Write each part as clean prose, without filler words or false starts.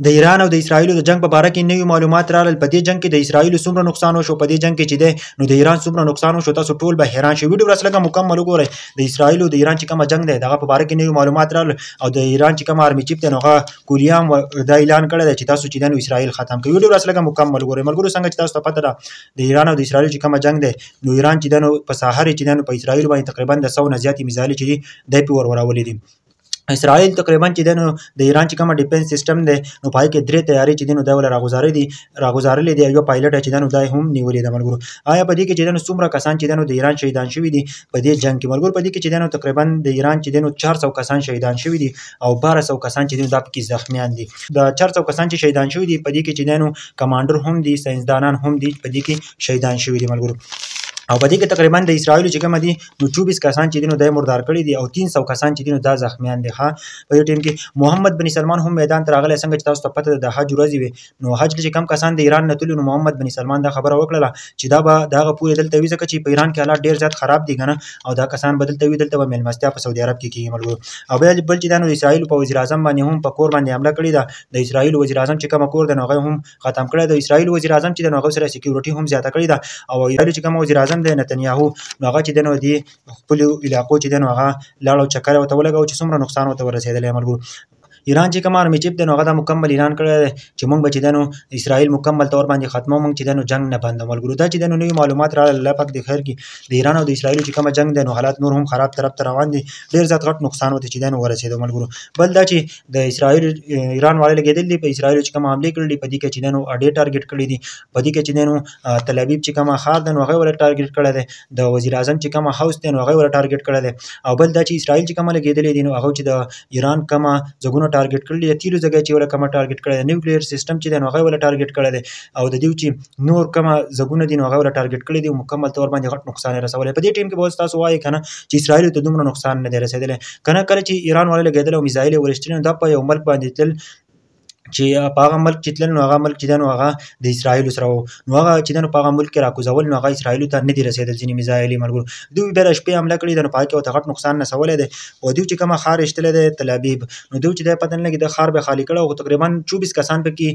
د ایران او د اسرایل د جنگ په باره کې نوي معلومات راغلل. په دې جنگ کې د اسرایل څومره نقصان وشو، په دې جنگ کې چې دی نو د ایران څومره نقصان وشو، تاسو ټول به حیران شئ. ویډیو راسره لږه مکمل وګورئ. د اسرایل او د ایران چې کومه جنگ دی دغه په باره کې نوي معلومات راغلل او د ایران چې کوم army chief دی نو هغه کولیام دا اعلان کړی دی چې تاسو چې دی نو اسرایل ختم کړئ. ویډیو راسره لږه مکمل وګورئ. ملګرو څنګه چې تاسو ته پته ده د ایران او د اسرایل چې کومه جنگ دی نو ایران چې دی نو په ساحر چې دی نو په اسرایل باندې تقریبا د 100 نه زیاتې میزایلې چې دي دی پې ورورولې دي. اسرائیل تقریبا چې دی نو د ایران چې کومه defence system دی نو په هغې کې درې طیارې چې دی نو دا وله راغوزارلې دي، یو پایلټ چې دی نو دا یې هم نیولې ده. ملګرو آیا په دې کې چې دی نو څومره کسان چې دی نو د ایران شهیدان شوي دي په دې جنګ کې؟ ملګرو په دې کې چې دی نو تقریبا د ایران چې دی نو 400 کسان شهیدان شوي دي او 1200 کسان چې دی نو دا پکې زخمیان دي. د 400 کسان چې شهیدان شوي دي په دې کې چې دی نو کمانډر هم دي، ساینسدانان هم دي، په دې کې شهیدان شوي دي. ملګرو او په دې کې تقریبا د اسرایل چې کومه دي نو 24 کسان چې دي نو دا یې مردار کړي دي او 300 کسان چې دي نو دا زخمیان دي. ښه په دې ټیم کې محمد بن سلمان هم میدان ته راغلی. څنګه چې تاسو ته پته ده د حج ورځې وې نو حج ته چې کم کسان د ایران نه تللي نو محمد بن سلمان دا خبره وکړله چې دا به د هغه پورې دلته وي، ځکه چې په ایران کې حالات ډېر زیات خراب دي که نه، او دا کسان به دلته وي، دلته به مېلمستیا په سعودي عرب کې کېږي. ملګرو او بیا بل چې دا نو د اسرایل په وزیر اعظم باندې هم په کور باندې حمله کړې ده. د اسرایل وزیر اعظم چې کومه کور دی نو هغه هم ختم کړی. د اسرایل وزیر اعظم چې دی نو هغه سره security هم زیاته کړې ده. او اسرایل چې کوم وزیر اعظم دی نتنیاهو نو هغه چې دی نو دې خپلو علاقو چې دی نو هغه لاړ او چکر یې ورته ولګاوه چې څومره نقصان ورته ورسېدلی. ملګرو ایران چې کوم army chief دی نو هغه دا مکمل اعلان کړی دی چې موږ به چې دی نو اسرائیل مکمل طور باندې ختمو، موږ چې دی نو جنګ نه بندو. ملګرو دا چې دی نو نوي معلومات راغلل، الله پاک دې خیر کړي. د ایران او د اسرائیل چې کومه جنګ دی نو حالات نور هم خراب طرف ته روان دي، ډېر زیات غټ نقصان ورته چې دی نو ورسېدو. ملګرو بل دا چې د اسرائیل ایران والے لګېدل دي په اسرائیل چې کومه حملې کړې دي، په دې کې چې دی نو اډې target کړې دي، په دې کې چې دی نو تل ابیب چې کومه ښار دی نو هغه ورته target کړی دی، د وزیر اعظم چې کومه house دی نو هغه ورته target کړی دی. او بل دا چې اسرائیل چې کومه لګېدلې دي نو هغه چې د ایران کومه ځایونه target کړل دي، تیلو ځای چې ولا کومه target کړی دی، nuclear system چې دی نو هغه ولا target کړی دی، او د دیو چې نور کومه ځایونه دي نو هغه ولا target کړی دی، مکمل طور باندې غټ نقصان یې رسولی. په دې ټیم کې به اوس تاسو وایئ که نه چې اسرائیل ته دومره نقصان نه دی رسېدلی که نه. کله چې ایران والا لګېدل او میزایل یې ورشتل نو دا په یو ملک باندې تلل چې په هغه ملک چې تلل نو هغه ملک چې دی نو هغه د اسرائیل سره و، نو هغه چې دی نو په هغه ملک کې راکوزول نو هغه اسرائیل ته نه دي رسېدل ځینې میزایلې. ملګرو دوی بیا د شپې حمله کړې ده نو په هغې کې ورته غټ نقصان رسولی دی. او دوی چې کومه ښار ایستلی دی تل ابیب نو دوی چې دی پته نه لګي د ښار به خالي کړی او تقریبا 24 کسان پکې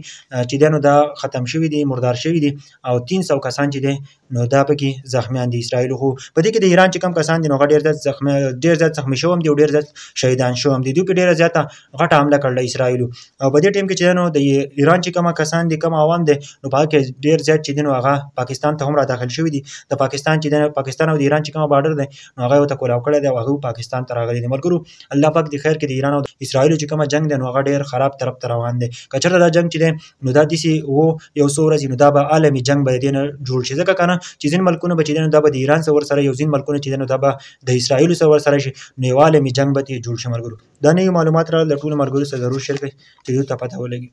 چې دی نو دا ختم شوي دي، مردار شوي دي، او 300 کسان چې دی نو دا پکې زخمیان دي اسرائیل. خو په دې کې د ایران چې کوم کسان دي نو هغه ډېر زیات زخمي شوي هم دي او ډېر زیات شهیدان شوي هم دي. دوی په ډېره زیاته غټه حمله کړله اسرائیل. او په دې ټیم کې چې دی نو د ایران چې کومه کسان دي کوم عوام دی نو په هغه کې ډېر زیات چې دی نو هغه پاکستان ته هم را داخل شوي دي. د پاکستان چې دی نو پاکستان او د ایران چې کومه border دی نو هغه یې ورته کولاو کړی دی او هغه پاکستان ته راغلي دي. ملګرو الله پاک دې خیر کړي. د ایران او اسرائیل چې کومه جنګ دی نو هغه ډېر خراب طرف ته روان دی. که چېرته دا جنګ چې دی نو دا داسې و یو څو ورځې نو دا به عالمي جنګ به د دې نه جوړ شي، ځکه که نه چې ځینې ملکونه به چې دی نو دا به د ایران سره ورسره یو ځینې ملکونه چې دی نو دا به د اسرائیل سره ورسره شي، نو یو عالمي جنګ به ترې جوړ شي. ملګرو دا نوي معلومات راغلل، د ټولو ملګرو سره ضرور share کړئ چې دوی ته پته ولګي.